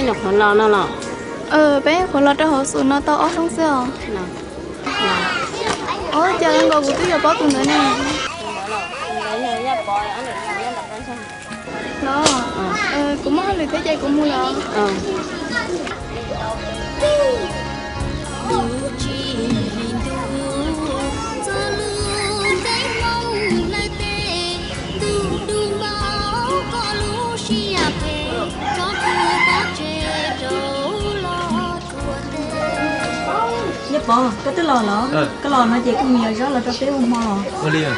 Los qhuav los no los? Peb qhuav los rau hauv xus no tau ob hnub xwb os. Ov, cas nkaus kuv twb yuav paub tus ntawd ne. Los, kuv muaj hauj lwm thiab ces kuv mus los. Yawg Pov, koj twb los los? Koj los no ces koj mus yos zaub los rau peb ua hmo los.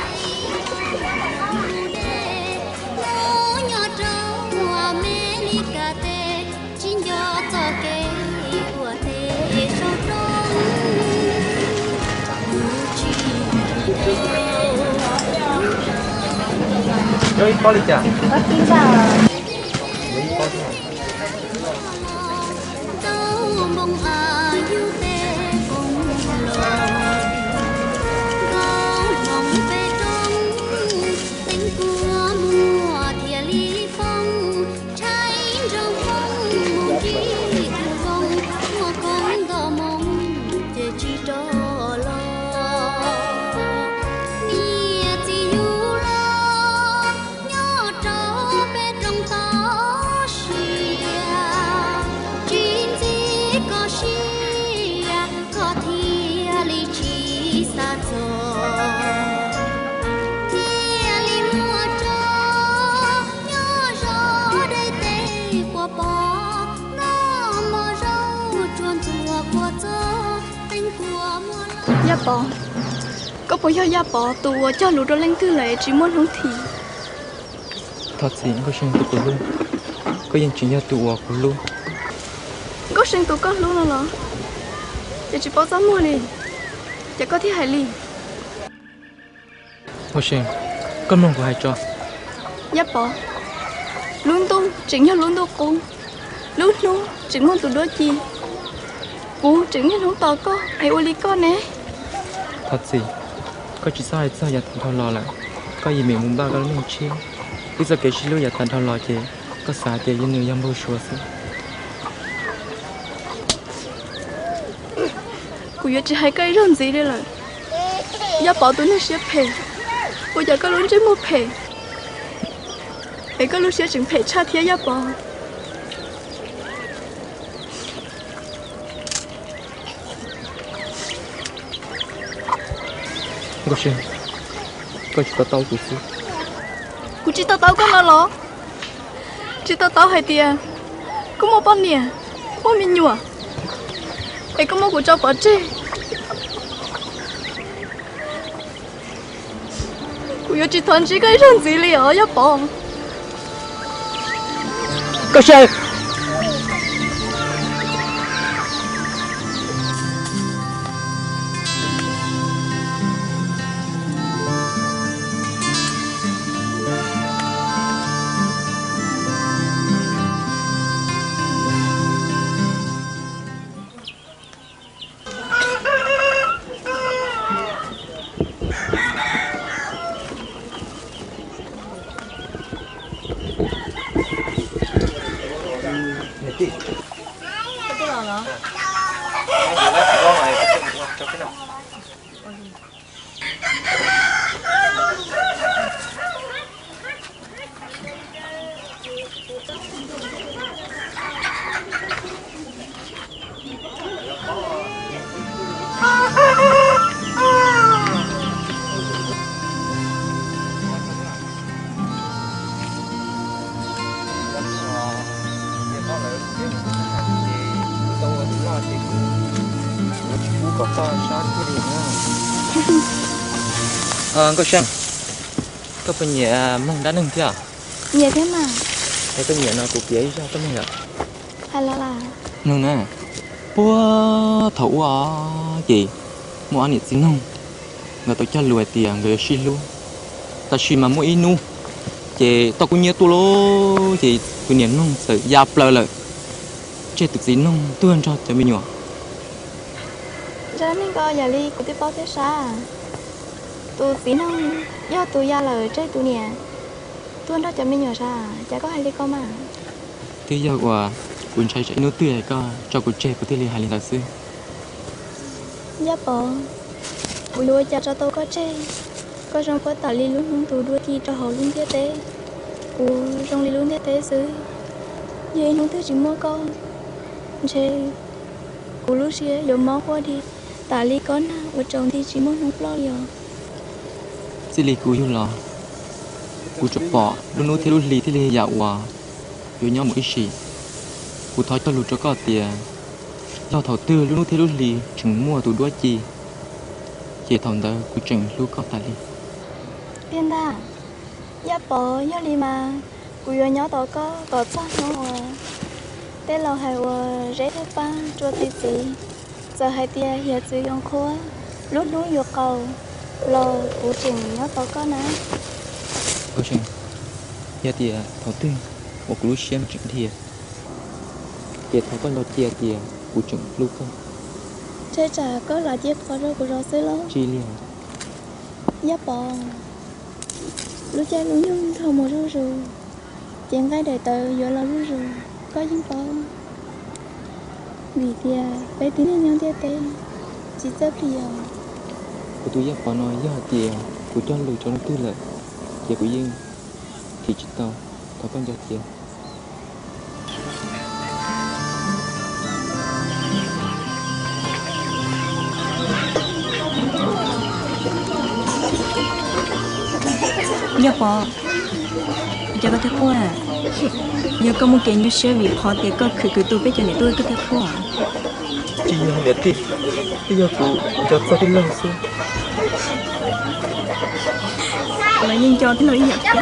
Yog ib pob li cas? Yaj Pov, koj puas yog Yaj Pov tus uas cog lus rau leej twg lawm tsis muaj hnub thim? Thov txim Nkauj See tus kuv hlub, koj yeej tseem yog tus uas kuv hlub. Nkauj See tus koj hlub no los? Ces tsis paub txaj muag li, ces koj thiaj hais li. Nkauj See, koj mloog kuv hais tso. Yaj Pov, lub ntuj tseem yog lub ntuj qub, lub hnub tseem muaj tus duab ci. Kuv tseem niaj hnub tos koj es ua li koj ne. Thov txim, koj tsis txhob hais txog yav tag dhau los lawm. Koj yim meem mus npaj koj lub neej tshiab, wb txoj kev sib hlub yav tag dhau los ces koj xav hais tias yog nws yog npau suav xwb. Kuv yuav tsis hais koj ib zaug ntxiv li lawm. Yaj Pov tus neeg siab phem, ua cas koj lub ntsej muag phem es koj lub siab tseem phem tshaj thiab Yaj Pov. Nkauj See, koj tsis to taub kuv xwb. Kuv tsis to taub koj no los? Tsis to taub hais tias koj muaj poj niam, muaj me nyuam, es koj muab kuv tso pov tseg. Kuv yuav tsis thov ntsib koj ib zaug ntxiv li os Yaj Pov. Nkauj See. Nkauj See, koj puas nyiam mloog dab neeg thiab? Nyiam thiab mas. Es koj nyiam no kuv piav ib zaj tuaj mloog yom. Hais los las. Mloog na, puag thaum ub ces muaj ob niam txiv noog, nkawd tau cog lus hais tias nkawd yuav sib hlub. Tab sis mas muaj ib hnub ces tau kub hnyiab tuaj lauj, ces tus niam noog txawm ya plaws lawm, tseg tus txiv noog tuag nrog cov me nyuam. Zaj neeg ko yam li kuv twb paub thiab sas. Tus txiv noog yog tus ya lawm tseg tus niam tuag nrog cov me nyuam sas, cas koj hais li ko mas? Twb yog uas Kuv ntshai tsam ib hnub twg koj tso kuv tseg kuv thiaj li hais li ntawd xwb. Yaj Pov, kuv yuav ua cas tso tau koj tseg? Koj zoo koj tas li lub hnub tus duab ci rau hauv lub ntiaj teb. Kuv zoo li lub ntiaj teb xwb. Yog ib hnub twg tsis muaj koj, ntshe kuv lub siab yuav mob quaj dig tas li kob nag uas tsaus nti tsis muaj hnub ploj li os. Txij li kuv yug los, kuv tsuas pom lub hnub thiab lub hli thiaj li yam uas yuav nyob mus ib sim. Kuv thov cog lus rau koj tias, yog thaum twg lub hnub thiab lub hli tseem muaj tus duab ci, ces thaum ntawd kuv tseem hlub koj tas li. Tiag ntag, Yaj Pov, yog li mas kuv yuav nyob tos koj kom txog hnub uas tej laus hais uas zeb thiab paj rua txi txiv. Txawm hais tias hiav txwv yuav qhuav, lub hnub yuav qaus los kuv tseem nyob tos koj na. Yog tias thaum twg uas kuv lub siab no tseem dhia, ces thov koj nco cia tias kuv tseem hlub koj. Ntshe tsam koj lam cia qhov rau kuv zov xwb los? Tsis li os. Yaj Pov, lub caij lub nyoog dhau mus zuj zus, ces nqaij daim tawv yuav los zuj zus, koj yeej paub. Vim tias peb tib neeg nyob ntiaj teb tsis txawj plig os. Kuv tus Yaj Pov no yog hais tias kuv cog lus rau leej twg lawm, ces kuv yeej thim tsis tau. Thov koj nco cia. Yaj Pov, cas koj thiaj quaj? Yog koj muaj kev nyuaj siab vim qhov tias koj khwv kwv tu peb cov niam tub koj thiaj quaj? Tsis yog niam tij, twb yog kuv nco txog tij laug xwb. Los yeej nco tij laug ib yam thiab.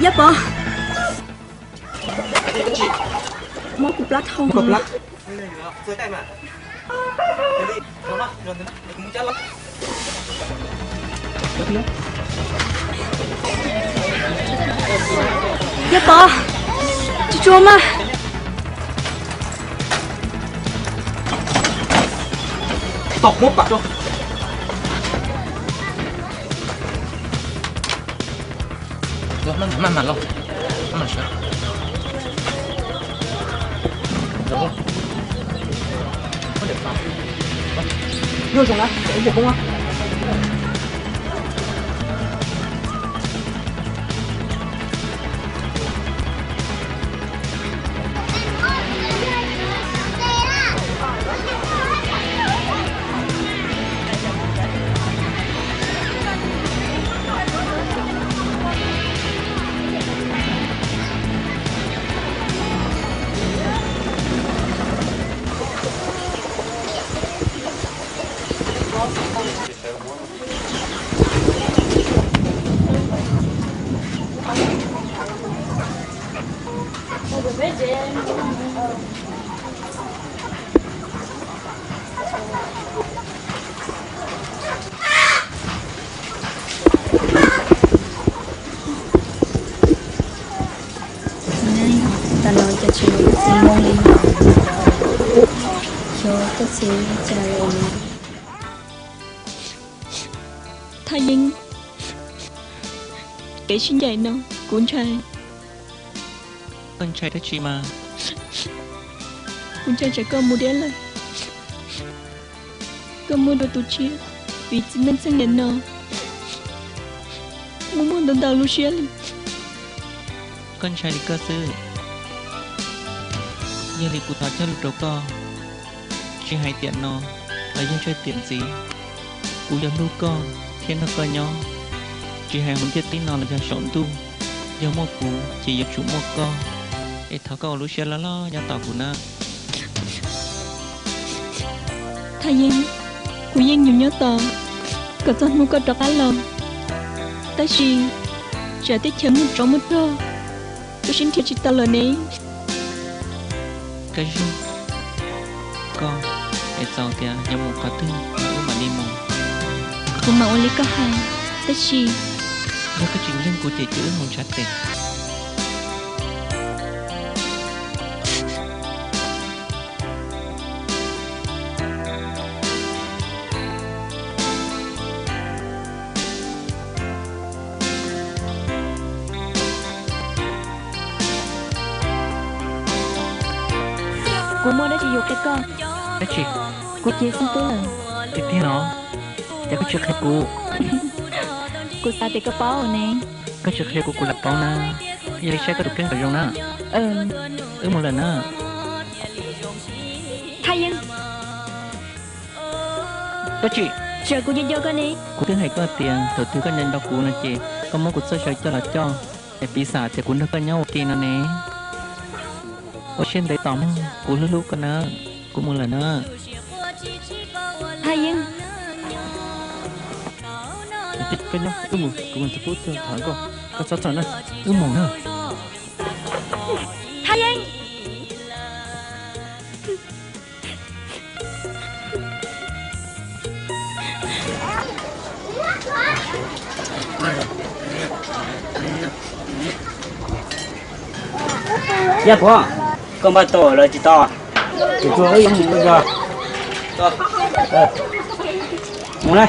Yaj Pov, mob kuv plab dhau. Yaj Pov, tsis tshua mas. Tom muab pam rau. Maj mam los, maj mam sawv. Nyuaj zoo na, ib ntiam poob na. Tam no cas tsis muaj txiv moo li, xyov koj txiv cas lawm. Thaj Yeeb, kev sib ncaim no kuv ntshai. Koj ntshai dab tsi mas? Kuv ntshai tsam koj mus diam lawm, koj muaj dua tus tshiab, vim txiv neej txheej niam no muaj muaj ntau ntau lub siab li. Koj ntshai li koj xwb. Yog li kuv thov cog lus rau koj, tsis hais tiam no los yog tsawg tiam ntxiv, kuv yuav hlub koj thiab nrog koj nyob, tsis hais hauv ntiaj teb no los yog saum ntuj. Yog muaj kuv ces yuav tsum muaj koj. Es thov koj ua lub siab loj loj nyob tos kuv na. Thaj Yeeb, kuv yeej yuav nyob tos kom txog hnub koj rov qab los. Tab sis Tsam teb chaws muaj tsov muaj rog, kuv sib nrhiav tsis tau lawm ne. Koj zoo, koj hais txaus tias yuav mus qhov twg wb mam li mus. Kuv mam ua li koj hais, tab sis yog koj tsis ntseeg kuv ces cia wb mus ntshav tes. Kuv muaj dab tsi yuav qhia koj. Dab tsi? Kuv cia xeeb tub lawm. Tiag tiag los? Cas koj tsis qhia kuv? Kuv xav tias koj paub ne. Koj tsis qhia kuv kuv lam paub na. Yog li saib koj tus kheej kom zoo na. Wb mus lawm na. Thaj Yeeb. Dab tsi? Tsam kuv nco nco koj ne. Kuv twb hais koj tias thaum twg koj nco nco kuv no ces koj muab kuv txoj saw coj los coj, es piv xam tias kuv nrog koj nyob ua ke no ne. Ua siab ntev tos mog, kuv hlub hlub koj na. Kuv mus lawm na. Thaj Yeeb. Koj nyob, wb mus, kuv mus tus kub tuaj thov koj, koj txhob txhawj na, wb mus na. Thaj Yeeb. Yaj Puav, koj npaj tau lawm tsis tau? Tsis tau, wb yuav mus no. Mus na.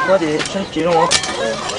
Koj ces saib tsis zoo os.